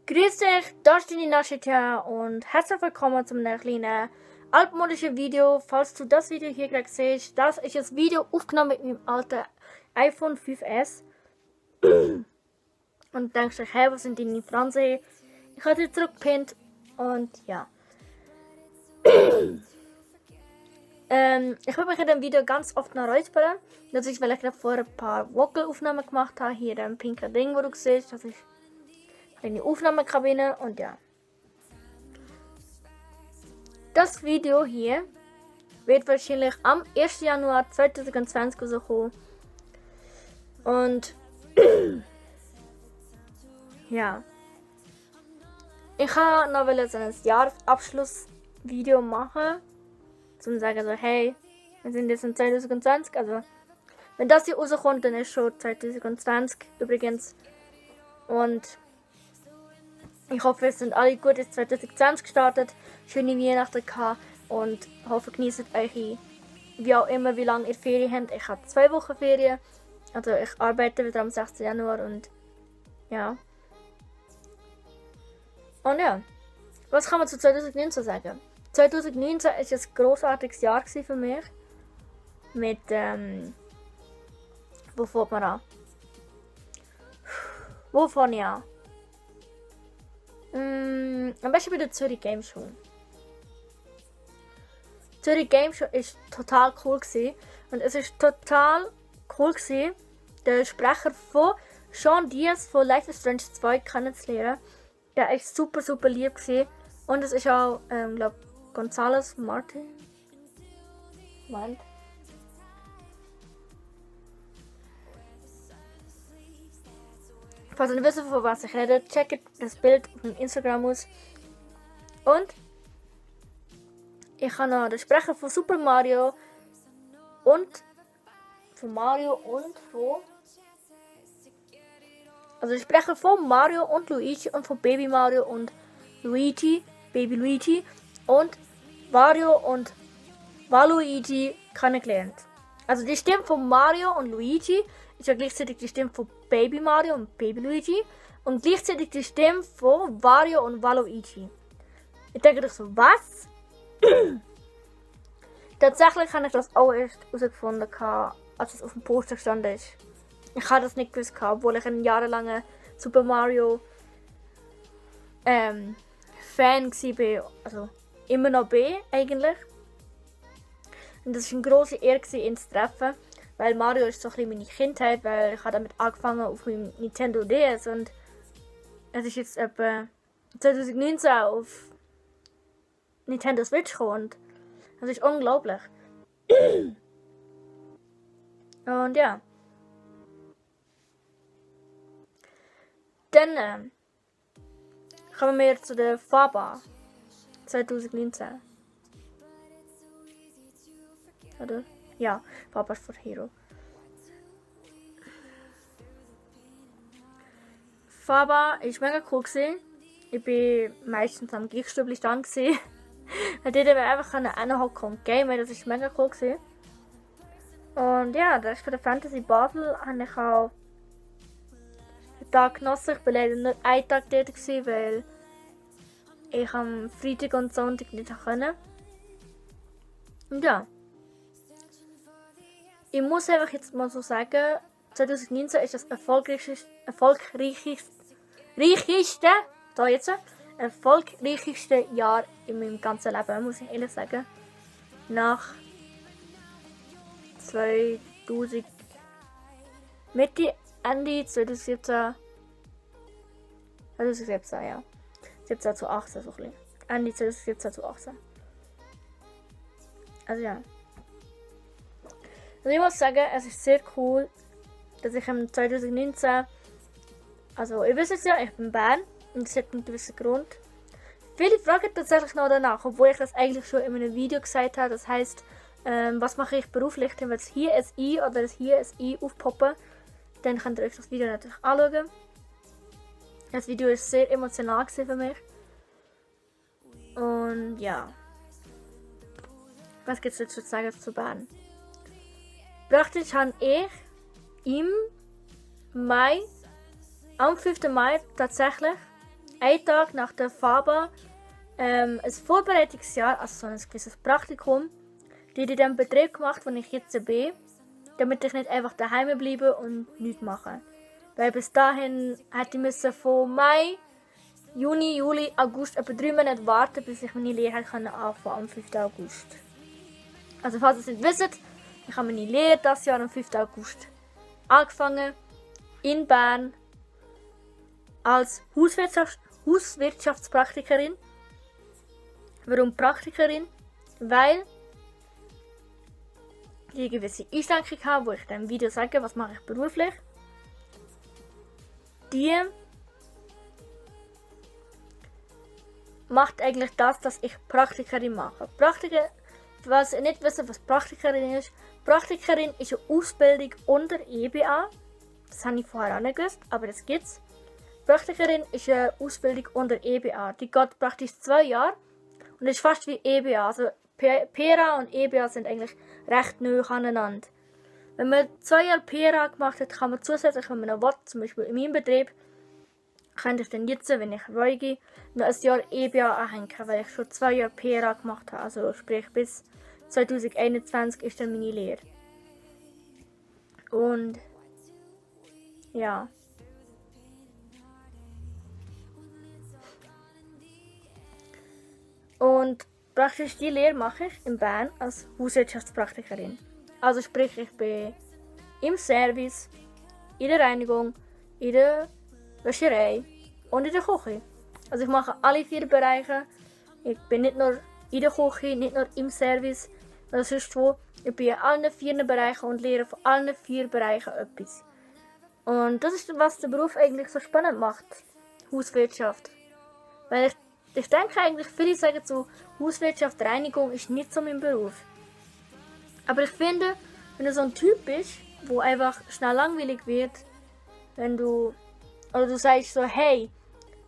Grüß dich, das ist deine Naschitia und herzlich willkommen zum kleinen altmodischen Video. Falls du das Video hier gerade siehst, das ist das Video aufgenommen mit meinem alten iPhone 5S. Und denkst dich, hey, was sind deine Fransen? Ich habe die zurückgepinnt und ja. Ich will mich in dem Video ganz oft noch räuspern. Das ist, weil ich gerade vorher ein paar Vocalaufnahmen gemacht habe. Hier ein pinker Ding, wo du siehst. Das ist eine Aufnahmekabine und ja. Das Video hier wird wahrscheinlich am 1. Januar 2020 rauskommen. Und ja. Ich habe noch so ein Jahresabschlussvideo machen. Zum sagen so, hey, wir sind jetzt in 2020. Also, wenn das hier rauskommt, dann ist schon 2020 übrigens. Und ich hoffe, es sind alle gut ins 2020 gestartet, schöne Weihnachten gehabt und hoffe, genießt euch, wie auch immer, wie lange ihr Ferien habt. Ich habe 2 Wochen Ferien, also ich arbeite wieder am 6. Januar und ja. Und ja, was kann man zu 2019 sagen? 2019 war ein grossartiges Jahr für mich. Mit, wo fängt man an? Wo fange ich an? Am besten bei der Zürich Game Show. Die Zürich Game Show war total cool gewesen. Und es ist total cool gewesen, den Sprecher von Sean Diaz von Life is Strange 2 kennenzulernen. Der war super, super lieb gewesen. Und es ist auch, glaube González Martin. Moment. Falls ihr nicht wisst, von was ich rede, checkt das Bild auf dem Instagram aus. Und ich habe noch den Sprecher von Super Mario und von also den Sprecher von Mario und Luigi und von Baby Mario und Luigi, Baby Luigi und Mario und Waluigi kennengelernt. Also die Stimme von Mario und Luigi ist ja gleichzeitig die Stimme von Baby Mario und Baby Luigi und gleichzeitig die Stimme von Wario und Waluigi. Ich denke doch so, was? Tatsächlich habe ich das auch erst herausgefunden, als es auf dem Poster gestanden ist. Ich habe das nicht gewusst, obwohl ich ein jahrelange Super Mario Fan war. Also immer noch bin eigentlich. Und das war eine grosse Ehre, ihn zu treffen. Weil Mario ist so ein bisschen meine Kindheit, weil ich habe damit angefangen auf meinem Nintendo DS und es ist jetzt etwa 2019 auf Nintendo Switch gekommen und das ist unglaublich. Und ja. Dann kommen wir zu der FABA 2019. Oder? Ja, FABA for Hero. FABA war mega cool gewesen. Ich war meistens am Geekstübli stand gewesen. Dort wir einfach hinhocken und gamen, das war mega cool gewesen. Und ja, das ist für den Fantasy Basel habe ich auch den Tag genossen. Ich war leider nur einen Tag dort gewesen, weil ich am Freitag und Sonntag nicht konnte. Und ja. Ich muss einfach jetzt mal so sagen, 2019 ist das erfolgreichste Jahr in meinem ganzen Leben, muss ich ehrlich sagen. Nach 2000, Ende 2017, ja. 17 zu 18 so ein bisschen. Ende 2017 zu 18. Also ja. Also ich muss sagen, es ist sehr cool, dass ich im 2019, also ihr wisst es ja, ich bin in Bern und das hat einen gewissen Grund. Viele fragen tatsächlich noch danach, obwohl ich das eigentlich schon in einem Video gesagt habe. Das heisst, was mache ich beruflich, wenn es hier ein I oder hier ein I aufpoppen, dann könnt ihr euch das Video natürlich anschauen. Das Video ist sehr emotional für mich. Und ja. Was gibt es jetzt zu sagen zu Bern? Praktisch habe ich im Mai, am 5. Mai tatsächlich, einen Tag nach der FABA ein Vorbereitungsjahr, also so ein gewisses Praktikum, die in dem Betrieb gemacht, wo ich jetzt bin, damit ich nicht einfach daheim bleibe und nichts mache. Weil bis dahin hätte ich von Mai, Juni, Juli, August etwa 3 Monate warten, bis ich meine Lehre anfangen konnte am 5. August. Also falls ihr es nicht wisst, ich habe meine Lehre dieses Jahr am 5. August angefangen in Bern als Hauswirtschaftspraktikerin. Warum Praktikerin? Weil ich eine gewisse Einschränkung habe, wo ich in diesem Video sage, was mache ich beruflich. Die macht eigentlich das, dass ich Praktikerin mache. Was ihr nicht wisst, was Praktikerin ist eine Ausbildung unter EBA. Das habe ich vorher auch nicht gewusst, aber das gibt's. Praktikerin ist eine Ausbildung unter EBA. Die geht praktisch 2 Jahre und ist fast wie EBA. Also PERA und EBA sind eigentlich recht nah aneinander. Wenn man 2 Jahre PERA gemacht hat, kann man zusätzlich, wenn man noch will, zum Beispiel in meinem Betrieb, könnte ich dann jetzt, wenn ich wollte, noch ein Jahr EBA anhängen, weil ich schon 2 Jahre PERA gemacht habe. Also sprich bis 2021 ist dann meine Lehre. Und ja. Und praktisch die Lehre mache ich in Bern als Hauswirtschaftspraktikerin. Also sprich, ich bin im Service, in der Reinigung, in der Wäscherei und in der Küche. Also ich mache alle 4 Bereiche. Ich bin nicht nur in der Küche, nicht nur im Service, sondern sonst wo. Ich bin in allen 4 Bereichen und lehre von allen 4 Bereichen etwas. Und das ist, was den Beruf eigentlich so spannend macht. Hauswirtschaft. Weil ich denke eigentlich, viele sagen so, Hauswirtschaft, Reinigung ist nicht so mein Beruf. Aber ich finde, wenn du so ein Typ bist, wo einfach schnell langweilig wird, wenn du sagst so, hey,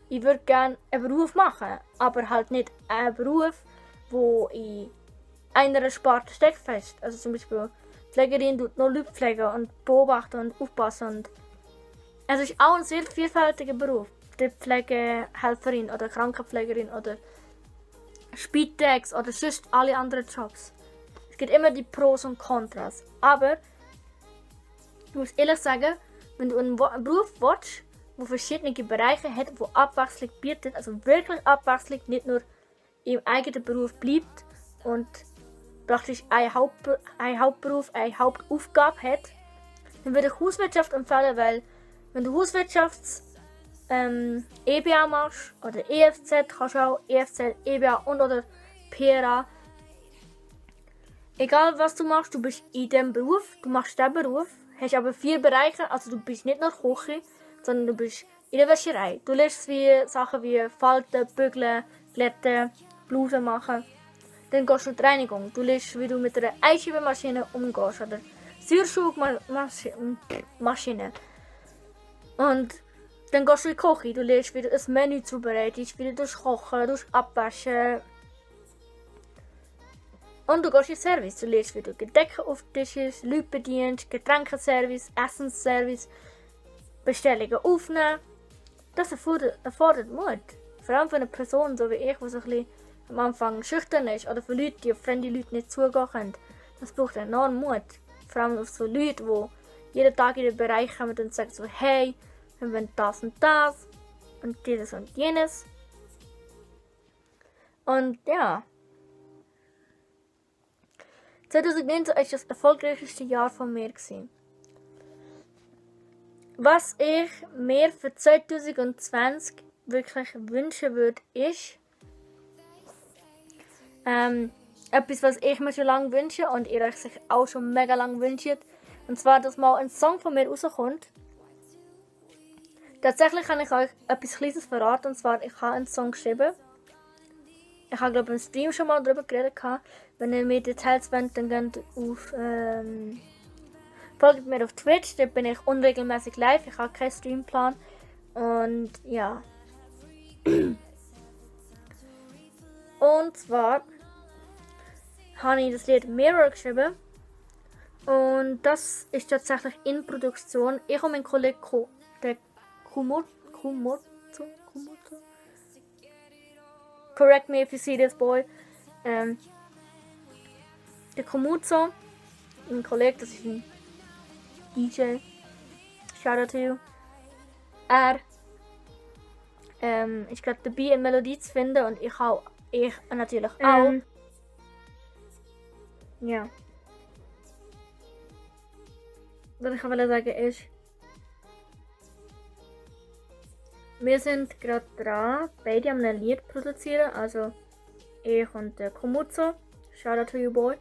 ich würde gerne einen Beruf machen, aber halt nicht einen Beruf, wo in einer Sparte steckt fest. Also zum Beispiel Pflegerin tut nur Leute pflegen und beobachten und aufpassen. Und es ist auch ein sehr vielfältiger Beruf. Die Pflegehelferin oder Krankenpflegerin oder Spitex oder sonst alle anderen Jobs. Es gibt immer die Pros und Kontras. Aber ich muss ehrlich sagen, wenn du einen Beruf willst, der verschiedene Bereiche hat, wo Abwechslung bietet, also wirklich Abwechslung, nicht nur im eigenen Beruf bleibt und praktisch ein Hauptberuf, eine Hauptaufgabe hat, dann würde ich Hauswirtschaft empfehlen, weil wenn du EBA machst oder EFZ, kannst du auch EFZ, EBA und oder PERA. Egal was du machst, du bist in dem Beruf, du machst diesen Beruf, hast aber 4 Bereiche, also du bist nicht nur Küche, sondern du bist in der Wäscherei. Du lernst Sachen wie Falten, Bügeln, Glätten, Blusen machen. Dann gehst du in die Reinigung. Du lernst, wie du mit einer Einschiebemaschine umgehst oder Säureschubmaschine. Und dann gehst du in die Küche. Du lernst, wie du ein Menü zubereitest, wie du kochen, abwaschen. Und du gehst in den Service. Du lernst, wie du Gedecke auftischst, Leute bedienst, Getränkeservice, Essensservice, Bestellungen aufnehmen. Das erfordert Mut. Vor allem für eine Person so wie ich, die so ein bisschen am Anfang schüchtern ist oder für Leute, die auf fremde Leute nicht zugehen können. Das braucht enorm Mut. Vor allem auf so Leute, die jeden Tag in den Bereich kommen und sagen so, hey, wir wollen das und das und dieses und jenes. Und ja. 2019 war das erfolgreichste Jahr von mir. Was ich mir für 2020 wirklich wünschen würde, ist etwas, was ich mir schon lange wünsche und ihr euch sich auch schon mega lange wünscht. Und zwar, dass mal ein Song von mir rauskommt. Tatsächlich kann ich euch etwas Kleines verraten, und zwar, ich habe einen Song geschrieben. Ich habe, glaube ich, im Stream schon mal darüber geredet. Wenn ihr mehr Details wollt, dann geht auf folgt mir auf Twitch, da bin ich unregelmäßig live, ich habe keinen Streamplan. Und ja. Und zwar habe ich das Lied Mirror geschrieben. Und das ist tatsächlich in Produktion. Ich und mein Kollege der Kumotso, correct me if you see this, boy. Der Komuzo, ein Kollege, das ist ein DJ. Shout out to you. Er ist gerade dabei, eine Melodie zu finden und ich natürlich auch. Ja. Was ich wollte sagen ist, wir sind gerade dran, beide an einem Lied produzieren, also ich und der Komuzo. Shout out to you, boy.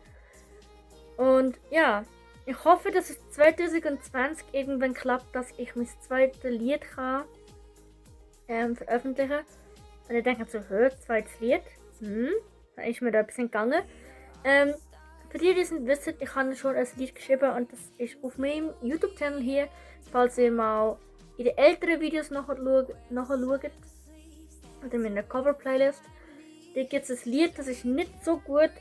Und ja, ich hoffe, dass es 2020 irgendwann klappt, dass ich mein zweites Lied kann veröffentlichen. Und ich denke so, zweites Lied? Da ist mir da ein bisschen gegangen. Für die es nicht wissen, ich habe schon ein Lied geschrieben und das ist auf meinem YouTube-Channel hier. Falls ihr mal in den älteren Videos nachschaut, oder in meiner Cover-Playlist. Da gibt es ein Lied, das ist nicht so gut,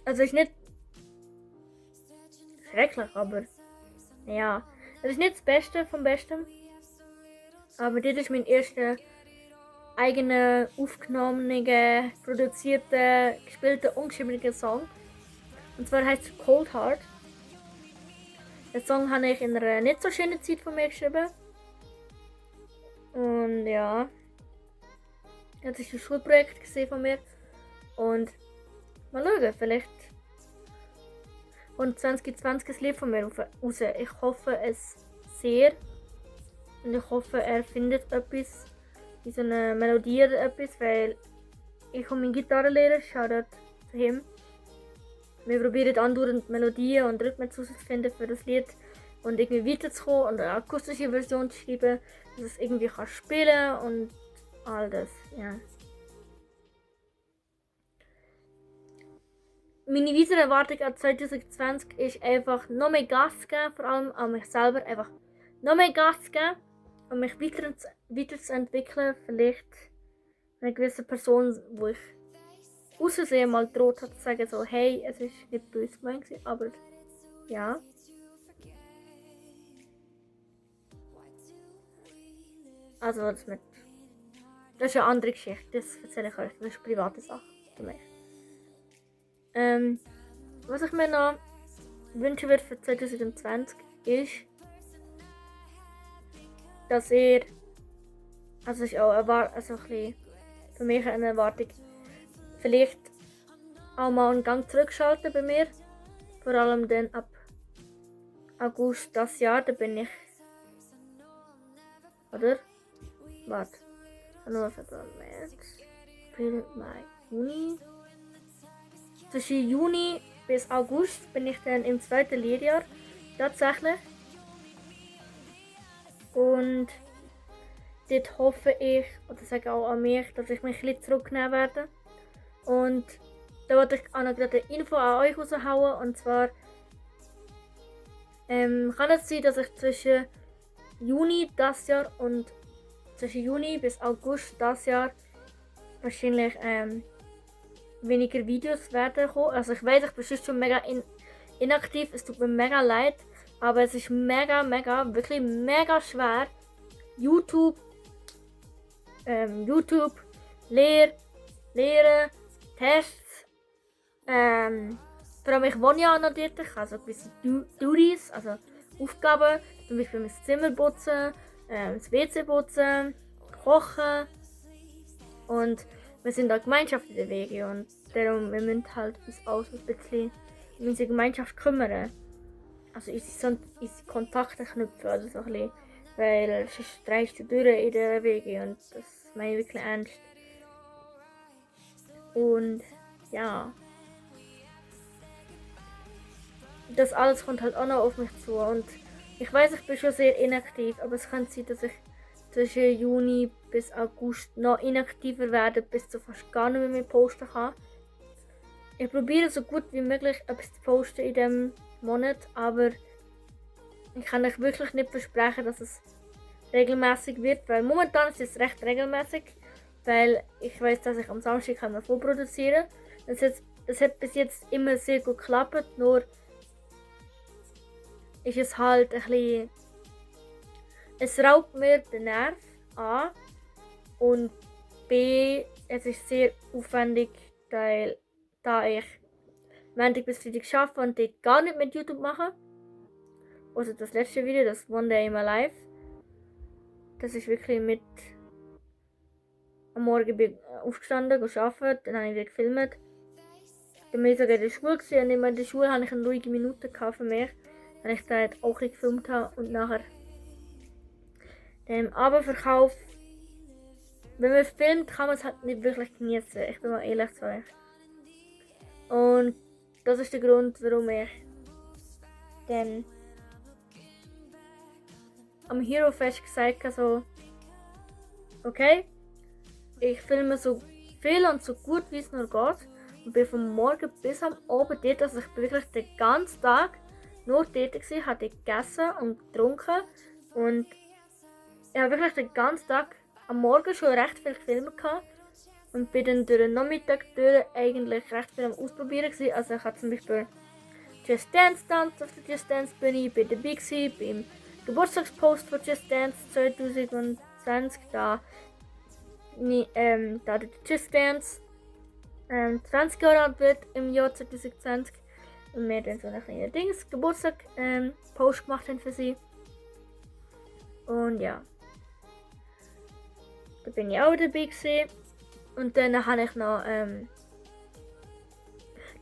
also ist nicht schrecklich, aber ja, es ist nicht das Beste vom Besten. Aber das ist mein erster eigener, aufgenommener, produzierter, gespielter, ungeschriebener Song. Und zwar heißt es Cold Heart. Den Song habe ich in einer nicht so schönen Zeit von mir geschrieben. Und ja, das ist ein Schulprojekt gesehen von mir. Und mal schauen, vielleicht und 2020 ein Lied von mir raus. Ich hoffe es sehr. Und ich hoffe, er findet etwas, wie so eine Melodie oder etwas, weil ich und mein Gitarrenlehrer, Shoutout zu ihm, wir probieren andauernd Melodien und Rhythmen zu finden für das Lied und irgendwie weiterzukommen und eine akustische Version zu schreiben, dass es irgendwie kann spielen und all das, ja. Meine weitere Erwartung an 2020 ist einfach noch mehr Gas geben, vor allem an mich selber, einfach noch mehr Gas geben. Um mich weiterzuentwickeln, vielleicht eine gewisse Person, wo ich aus Versehen mal droht hat, zu sagen so, hey, es ist nicht böse gemeint, aber ja. Also das ist eine andere Geschichte, das erzähle ich euch, das ist eine private Sache für mich. Was ich mir noch wünschen würde für 2020 ist, dass ihr, also ist auch ein bisschen für mich eine Erwartung, vielleicht auch mal einen Gang zurückschalten bei mir. Vor allem dann ab August das Jahr, da bin ich, oder? Warte. Januar, Februar, März, April, Mai, Juni. Zwischen Juni bis August bin ich dann im zweiten Lehrjahr tatsächlich. Und dort hoffe ich, oder sage auch an mich, dass ich mich ein bisschen zurücknehmen werde. Und da wollte ich auch noch gerade eine Info an euch raushauen. Und zwar kann es sein, dass ich zwischen Juni das Jahr und zwischen Juni bis August das Jahr wahrscheinlich weniger Videos werden kommen. Also ich weiß, ich bin schon mega inaktiv, es tut mir mega leid. Aber es ist wirklich mega schwer, YouTube, Lehren, Tests, vor allem ich wohne ja noch dort, ich habe so gewisse Duties, also Aufgaben, zum Beispiel mein Zimmer putzen, das WC putzen, kochen und wir sind eine Gemeinschaft in der WG und darum, wir müssen halt uns alles ein bisschen um unsere Gemeinschaft kümmern. Also unsere Kontakte knüpfen oder so ein bisschen, weil sonst drehst du durch in der WG und das meine ich wirklich ernst. Und ja, das alles kommt halt auch noch auf mich zu und ich weiß, ich bin schon sehr inaktiv, aber es kann sein, dass ich zwischen Juni bis August noch inaktiver werde, bis zu fast gar nicht mehr posten kann. Ich probiere so gut wie möglich etwas zu posten in diesem Monat, aber ich kann euch wirklich nicht versprechen, dass es regelmäßig wird, weil momentan ist es recht regelmäßig, weil ich weiß, dass ich am Samstag vorproduzieren kann. Es hat bis jetzt immer sehr gut geklappt, nur ist es halt ein bisschen, es raubt mir den Nerv A und B es ist sehr aufwendig, weil da ich Montag bis Freitag arbeite und dort gar nicht mit YouTube mache. Also das letzte Video, das One Day in My Life. Das ist wirklich mit am Morgen bin ich aufgestanden, gearbeitet, dann habe ich wieder gefilmt. Dann bin ich sogar in der Schule gewesen, und in der Schule hatte ich eine ruhige Minute für mich, wenn ich da auch gefilmt habe und nachher dem Abendverkauf. Wenn man filmt, kann man es halt nicht wirklich genießen. Ich bin mal ehrlich zu euch. Und das ist der Grund, warum ich dann am Hero Fest gesagt habe, so, okay, ich filme so viel und so gut wie es nur geht und bin von morgen bis am Abend dort, also ich bin wirklich den ganzen Tag nur dort gewesen, habe gegessen und getrunken und ich habe wirklich den ganzen Tag am Morgen schon recht viel gefilmt gehabt und bin dann durch den Nachmittag durch eigentlich recht viel am Ausprobieren gewesen. Also ich habe zum Beispiel Just Dance tanzt auf der Just Dance Bühne, bin dabei gewesen, beim Geburtstagspost von Just Dance 2020, da der Just Dance 20 Jahre alt wird im Jahr 2020 und wir dann so einen kleinen Geburtstag Post gemacht haben für sie. Und ja, da bin ich auch dabei gewesen. Und dann habe ich noch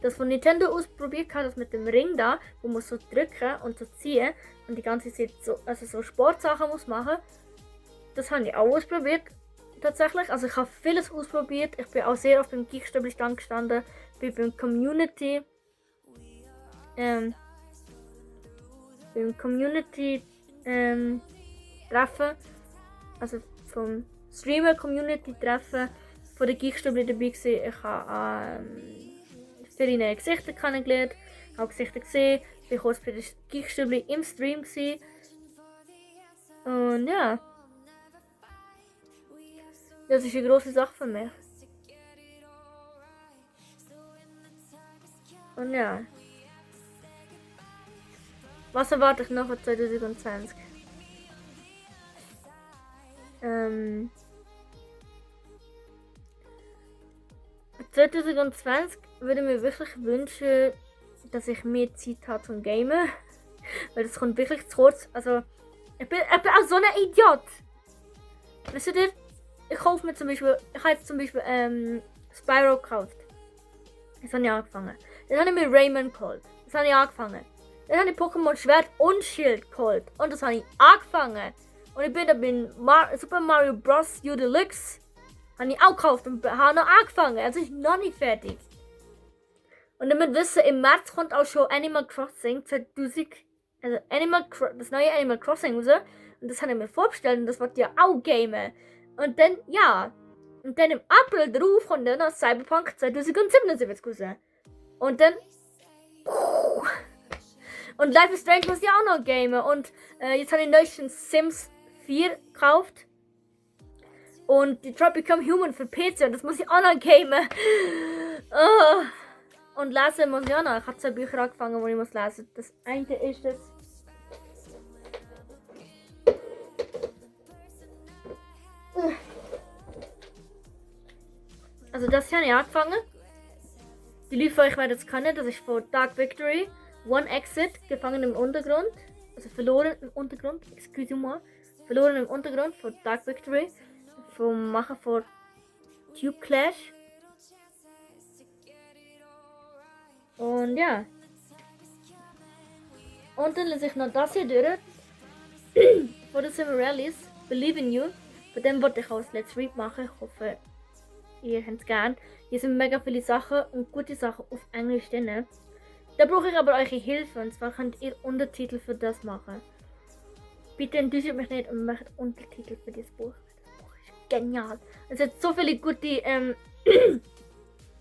das von Nintendo ausprobiert, das mit dem Ring da, wo man so drücken und so ziehen und die ganze Zeit so Sportsachen muss machen. Das habe ich auch ausprobiert. Tatsächlich, also ich habe vieles ausprobiert. Ich bin auch sehr auf dem Kickstabber-Stand gestanden, bin beim Community Treffen, also vom Streamer Community Treffen von der Kickstabber dabei gewesen. Ich habe viele neue Gesichter kennengelernt, habe Gesichter gesehen, bin kurz bei der Kickstabber im Stream gewesen. Und ja. Das ist eine grosse Sache für mich. Und ja. Was erwarte ich noch für 2020? 2020 würde ich mir wirklich wünschen, dass ich mehr Zeit habe zum Gamen. Weil das kommt wirklich zu kurz. Also, ich bin auch so ein Idiot. Wisst ihr? Ich kaufe mir zum Beispiel, ich habe jetzt zum Beispiel Spyro gekauft. Das habe ich angefangen. Dann habe ich mir Rayman geholt. Das habe ich angefangen. Dann habe ich Pokémon Schwert und Schild geholt. Und das habe ich angefangen. Und ich bin dann Super Mario Bros. U Deluxe. Habe ich auch gekauft und habe noch angefangen. Also ich bin noch nicht fertig. Und damit wissen, im März kommt auch schon Animal Crossing 2000. Also das neue Animal Crossing raus. Und das habe ich mir vorgestellt und das wird ja auch gamen. Und dann, ja. Und dann im April drauf kommt dann noch Cyberpunk 2077 raus. Und dann. Und Life is Strange muss ja auch noch gamen. Und jetzt habe ich neuestens Sims 4 gekauft. Und Detroit Become Human für PC. Und das muss ich auch noch gamen. Und lesen muss ich auch noch. Ich habe 2 Bücher angefangen, die ich muss lesen. Das eine ist das. Also das habe ich angefangen. Die Leute von euch werden es kennen. Das ist von Dark Victory. One Exit, gefangen im Untergrund. Also verloren im Untergrund. Excusez-moi. Verloren im Untergrund von Dark Victory. Vom Macher von Tube Clash. Und ja. Und dann lese ich noch das hier durch. Von der Cimarellis. Believe in You. Von dem wollte ich auch das Let's Read machen. Ich hoffe, ihr habt es gern. Hier sind mega viele Sachen und gute Sachen auf Englisch drin. Da brauche ich aber eure Hilfe. Und zwar könnt ihr Untertitel für das machen. Bitte enttäuscht mich nicht und macht Untertitel für dieses Buch. Das Buch ist genial. Es hat so viele gute, wie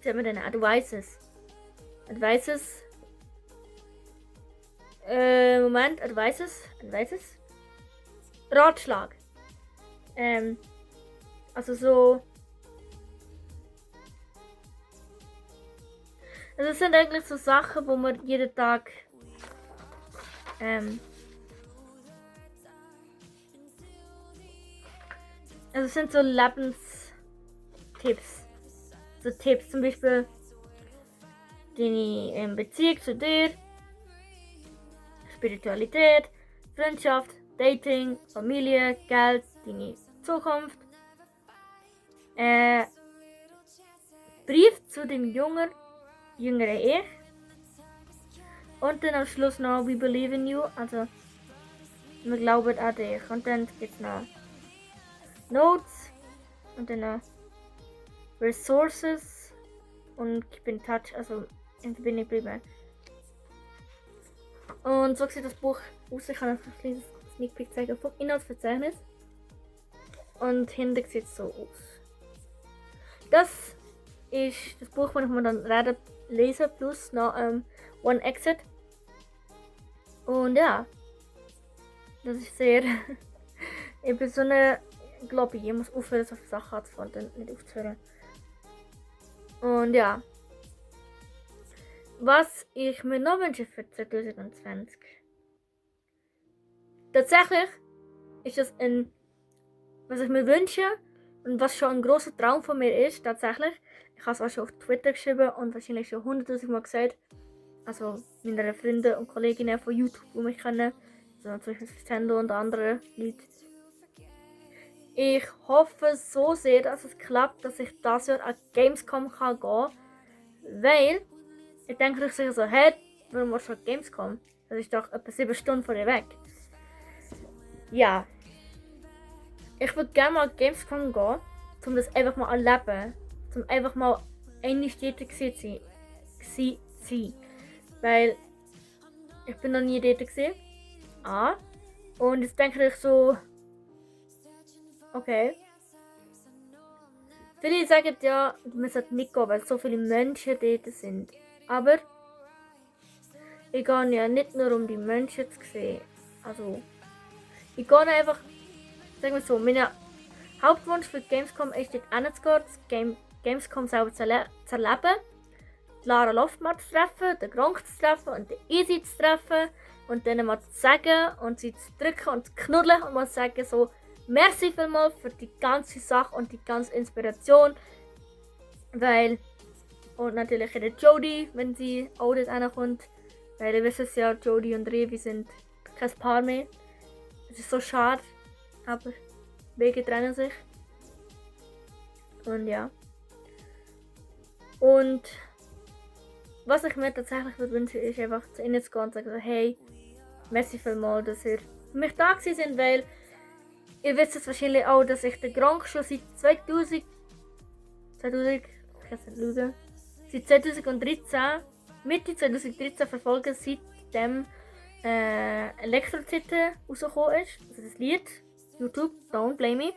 sagen wir denn, Advices. Advices. Ratschlag. Also so. Also es sind eigentlich so Sachen, wo man jeden Tag also es sind so Lebenstipps. so Tipps, zum Beispiel deine Beziehung zu dir, Spiritualität, Freundschaft, Dating, Familie, Geld, deine Zukunft. Brief zu dem jüngeren Ich. Und dann am Schluss noch We Believe in You, also wir glauben an dich. Und dann gibt es noch Notes und dann noch Resources und Keep in Touch, also in Verbindung bleiben. Und so sieht das Buch aus. Ich kann einfach ein kleines Sneak Peek zeigen vom Inhaltsverzeichnis. Und hinten sieht es so aus. Das ist das Buch, das ich mir dann reden lesen, plus noch One Exit. Und ja, das ist sehr. Ich bin so eine. Glaube ich muss aufhören, so viele Sachen anzufangen, nicht aufzuhören. Und ja. Was ich mir noch wünsche für 2020. Tatsächlich ist das was ich mir wünsche und was schon ein großer Traum von mir ist, tatsächlich. Ich habe es auch schon auf Twitter geschrieben und wahrscheinlich schon 100.000 Mal gesagt. Also meine Freunde und Kolleginnen von YouTube, die mich kennen. Also zum Beispiel Sendo und andere Leute. Ich hoffe so sehr, dass es klappt, dass ich das Jahr an Gamescom kann gehen. Weil ich denke sich so, hey, warum musst du an Gamescom? Das ist doch etwa 7 Stunden von dir weg. Ja. Ich würde gerne mal an Gamescom gehen, um das einfach mal erleben. Um einfach mal eine Städte zu sein. Weil ich bin noch nie dort gewesen. Und jetzt denke ich so, okay. Viele sagen ja, man sollte nicht gehen, weil so viele Menschen dort sind. Aber ich gehe ja nicht nur um die Menschen zu sehen. Also, ich gehe einfach, sagen wir so, mein Hauptwunsch für Gamescom ist dort hinzugehen, Gamescom selber zu erleben. Lara Loftmann zu treffen, den Gronk zu treffen und den Easy zu treffen. Und dann mal zu sagen und sie zu drücken und zu knuddeln und mal zu sagen so, merci vielmals für die ganze Sache und die ganze Inspiration. Weil, und natürlich der Jodie, wenn sie auch dort reinkommt. Weil ihr wisst es ja, Jodie und Revi sind kein Paar mehr. Es ist so schade, aber Wege trennen sich. Und ja. Und was ich mir tatsächlich wünsche, ist einfach zu ihnen zu gehen und zu sagen, hey, merci vielmals, dass ihr für mich da gewesen sind, weil ihr wisst es wahrscheinlich auch, dass ich den Gronk schon seit 2013, Mitte 2013 verfolge, seitdem Elektrozite rausgekommen ist. Also das Lied, YouTube, Don't Blame Me.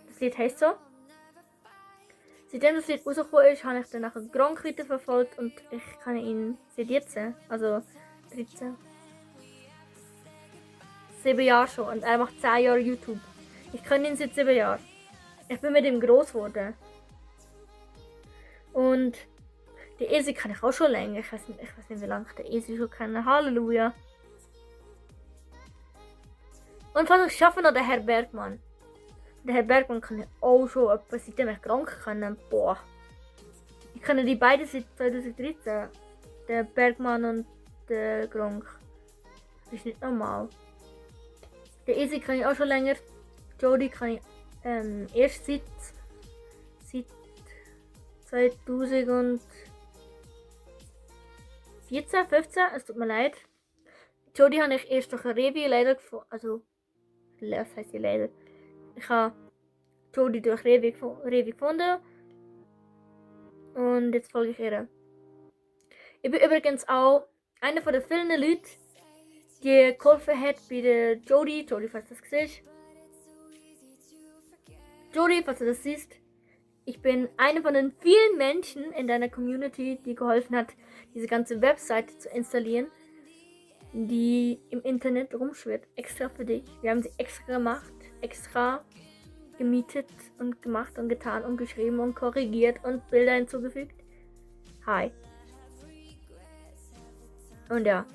Das Lied heisst so. Seitdem das Lied rausgekommen ist, habe ich dann nachher Gronk weiter verfolgt und ich kann ihn seit jetzt, also 13, 7 Jahre schon und er macht 10 Jahre YouTube. Ich kenne ihn seit 7 Jahren. Ich bin mit ihm groß geworden. Und die Easy kann ich auch schon länger. Ich weiß nicht wie lange ich den Easy schon kenne. Halleluja. Und falls ich schaffe, noch den Herr Bergmann. Den Herr Bergmann kann ich auch schon etwa seitdem ich krank kenne. Boah. Ich kenne die beiden seit 2013. Der Bergmann und der Gronk. Das ist nicht normal. Der Easy kann ich auch schon länger. Jodie kann ich erst seit 2014, 15. Es tut mir leid. Jodie habe ich erst durch ein Review leider gefunden. Also, was heisst die leider? Ich habe Jodie durch Review gefunden. Und jetzt folge ich ihr. Ich bin übrigens auch einer von den vielen Leuten, die geholfen hat bei der Jodie, falls du das siehst. Jodie, falls du das siehst. Ich bin einer von den vielen Menschen in deiner Community, die geholfen hat, diese ganze Webseite zu installieren, die im Internet rumschwirrt. Extra für dich. Wir haben sie extra gemacht, extra gemietet und gemacht und getan und geschrieben und korrigiert und Bilder hinzugefügt. Hi. Und ja.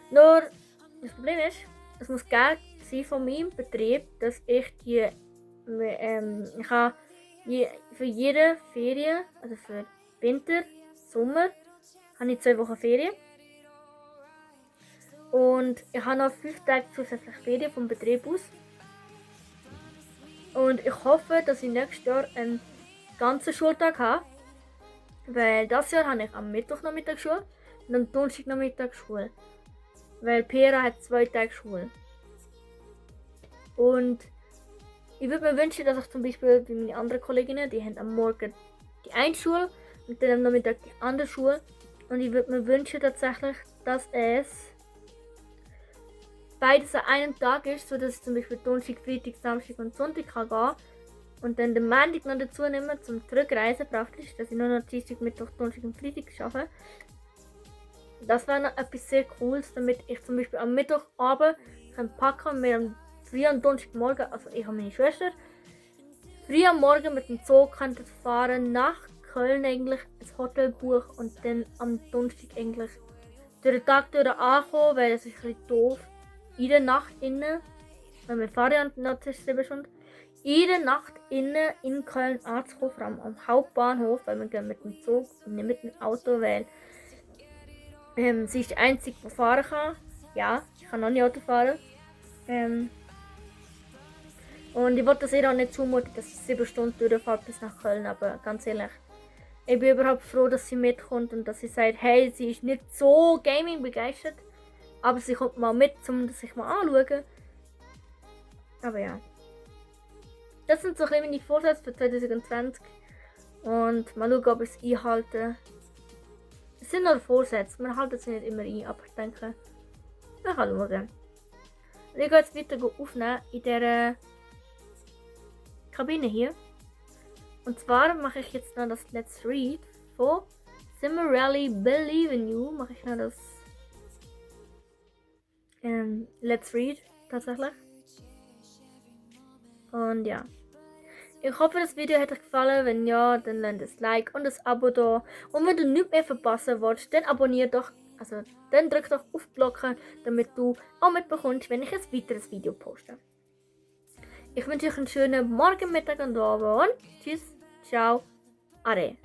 Nur, das Problem ist, es muss gar sein von meinem Betrieb, dass ich die, ich habe Für jede Ferien, also für Winter, Sommer, habe ich 2 Wochen Ferien. Und ich habe noch 5 Tage zusätzlich Ferien vom Betrieb aus. Und ich hoffe, dass ich nächstes Jahr einen ganzen Schultag habe. Weil das Jahr habe ich am Mittwochnachmittag Schule und am Donnerstagnachmittag Schule. Weil Pera hat 2 Tage Schule. Und ich würde mir wünschen, dass ich zum Beispiel wie meine anderen Kolleginnen, die haben am Morgen die eine Schule und dann am Nachmittag die andere Schule. Und ich würde mir wünschen tatsächlich, dass es beides an einem Tag ist, sodass ich zum Beispiel Donnerstag, Freitag, Samstag und Sonntag kann gehen und dann den Montag noch dazu nehmen zum Zurückreisen praktisch, dass ich nur noch Dienstag, Mittwoch, Donnerstag und Freitag arbeite. Das wäre noch etwas sehr Cooles, damit ich zum Beispiel am Mittwochabend packen und mir am früh am Donnerstagmorgen, also ich und meine Schwester, früh am Morgen mit dem Zug fahren nach Köln eigentlich ins Hotel buchen und dann am Donnerstag eigentlich durch den Tag durch ankommen, weil es ist ein bisschen doof. In der Nacht innen, weil wir fahren ja noch 7 Stunden, in der Nacht innen in Köln anzukommen, vor allem am Hauptbahnhof, weil wir gehen mit dem Zug und nicht mit dem Auto, weil sie ist die Einzige, die fahren kann. Ja, ich kann noch nicht Auto fahren. Und ich wollte das ihr auch nicht zumuten, dass sie 7 Stunden durchfährt bis nach Köln, aber ganz ehrlich, ich bin überhaupt froh, dass sie mitkommt und dass sie sagt, hey, sie ist nicht so Gaming begeistert, aber sie kommt mal mit, um das sich mal anzuschauen. Aber ja. Das sind so ein bisschen meine Vorsätze für 2020 und mal schauen, ob ich es einhalte. Es sind nur Vorsätze, man hält sie nicht immer ein, aber ich denke, man kann schauen. Und ich gehe jetzt weiter aufnehmen in dieser Kabine hier. Und zwar mache ich jetzt noch das Let's Read von Cimarelli Believe in You. Mache ich noch das Let's Read tatsächlich. Und ja. Ich hoffe, das Video hat euch gefallen. Wenn ja, dann lasst ein Like und ein Abo da. Und wenn du nichts mehr verpassen willst, dann abonniere doch. Also, dann drück doch auf die Glocke, damit du auch mitbekommst, wenn ich ein weiteres Video poste. Ich wünsche euch einen schönen Morgen, Mittag und Abend und tschüss, ciao, ade.